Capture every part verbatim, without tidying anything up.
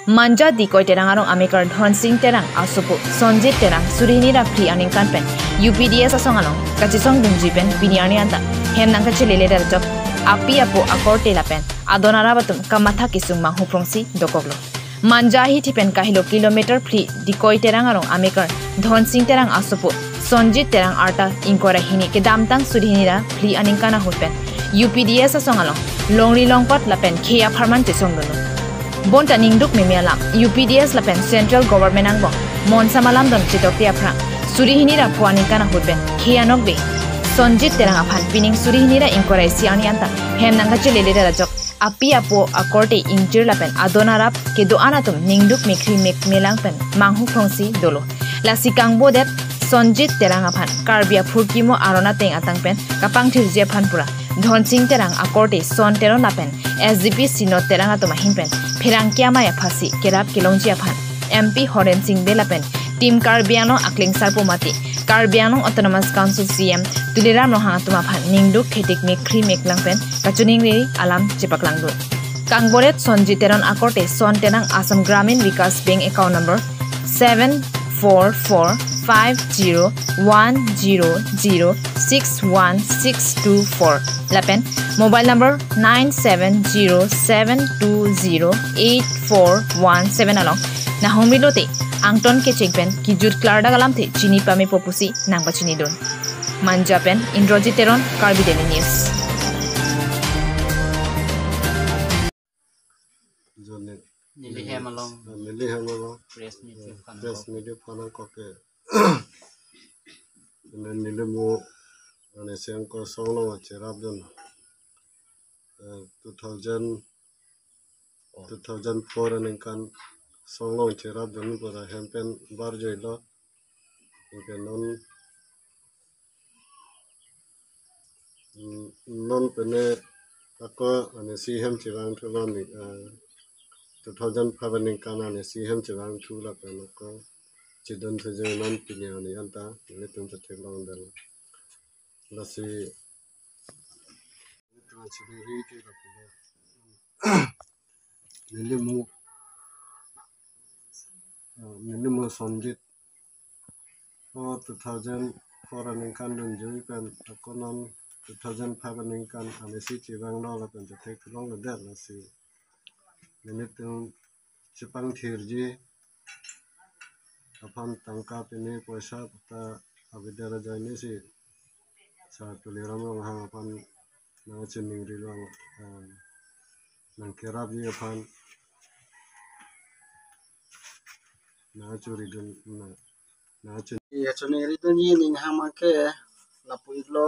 Manja Dikoi Terang arong amekar Dhonsing Terang asopo Sonjit Terang suri hini ra phli aningkan pen U P D S asong along kachesong dunji pen pini arni anta hem nangkachelele derjok api apo akorte lapen adon arap atum kamatha kesung manghu phrongsi dokoklo. Manja ahithi pen kahelo kilometer phli Dikoi Terang arong amekar Dhonsing Terang asopo Sonjit Terang arta ingkoi ra hini kedamtang suri hini ra phli aningkan ahut pen U P D S asong along longri longpat lapen khei apharman chesong dunlo. Bonta ningduk meme alam U P D S lapen Central Government angbong monsam alam don chetokte aphrang suri hini ra pho aningkan ahut pen khei anokbe Sonjit Terang aphan pining suri hini ra ingkoi ra isi arni anta hem nangkachelele derjok api apo akorte ingjir lapen adon arap kedo-an atum ningduk mekhri mek melang pen manghu phrongsi dolo. Lasi kangbodet Sonjit Terang aphan Karbi aphurkimo aron ateng atang pen kapangthirji aphan pura Dhonsing Terang akorte Son Teron lapen S D P Sinot Terang atum ahin pen pherangke amei aphasi kerap kelongji aphan M P Horen Sing Bey lapen Team Karbi Anglong aklingsarpo mate Karbi Anglong Autonomous Council C M Tuliram Ronghang atum aphan ningduk khetik mekhri meklang pen kachiningri alam chepaklangdun. Kangbodet Sonjit Teron akorte Son Terang Assam Gramin Vikas Bank account number seven four four five zero one zero zero six one six two four lapen mobile number nine seven zero seven two zero eight four one seven along nahumri lote angton kecheng pen kijut klardak alamthe chini pamepo pusi nangpachinidun. Manja pen Indrajit Teron, Karbi Daily News. Jone Neli hem along. Neli hem along. Press meet, eh, aphan press kok. Meet aphan kok ke. Neli mo ane seng ko songlong cherapdun. Eh, two thousand, two thousand four aningkan songlong cherapdun pura hem pen barjoilo. Anke non, mm, non pene ako ane si hem chevangthulo ni, eh, two thousand five aningkan ane si hem chevangthu lapen ako chedun thuji non pini arni anta nelitum chetheklongdetlo. Lasi nelitum chiri ke lapu neli mo, eh, neli mo Sonjit. O two thousand four aningkan dunjui pen ako non two thousand five aningkan ane si chevanglo lapen chetheklongledet lasi nelitum chepangthirji aphan tangka pini poisa ta avedar ajoine si Sir Tuliram Ronghang aphan nangchiningrilo, eh, nangkerapji aphan nangchuridun na nangchin. Ya, chiningridunji aning hang abangke lapu-iklo,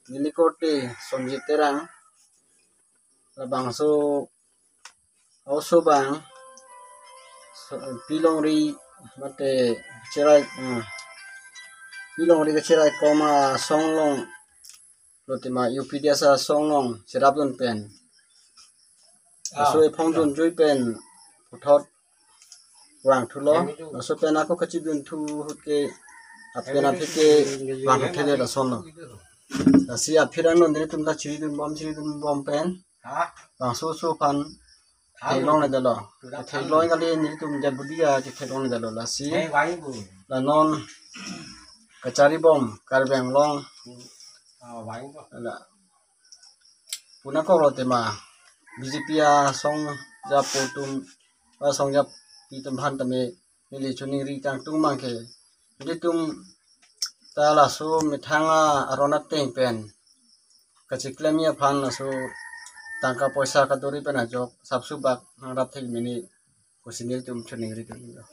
neli korte Sonjit Terang labangso oso abang so, pilongri mate cherai, eh, pilongri kecherai koma songlong lote ma U P D S asonglong cherapdun pen. Laso ephongdunjui pen puthot vangthulo. Laso pen ako kachidunthu ahut ke apen aphi ke vangthu thele lasonlo. Lasi aphi rang non nelitum ta chiridunbom chiridunbom pen bangso oso aphan theklongledetlo. Theklong kali nelitum jat budi a chetheklongledetlo. Lasi la non kacharibom Karbi Anglong la puna koro tema B J P asongjapo atum asongjapi atum aphan tame neli chiningri tangtung abangke nelitum ta laso methang aron ateng pen kacheklemji aphan laso tangka poisa kaduri pen ajok sapsubak nangrap thek mene pusi nelitum chiningri tanglo.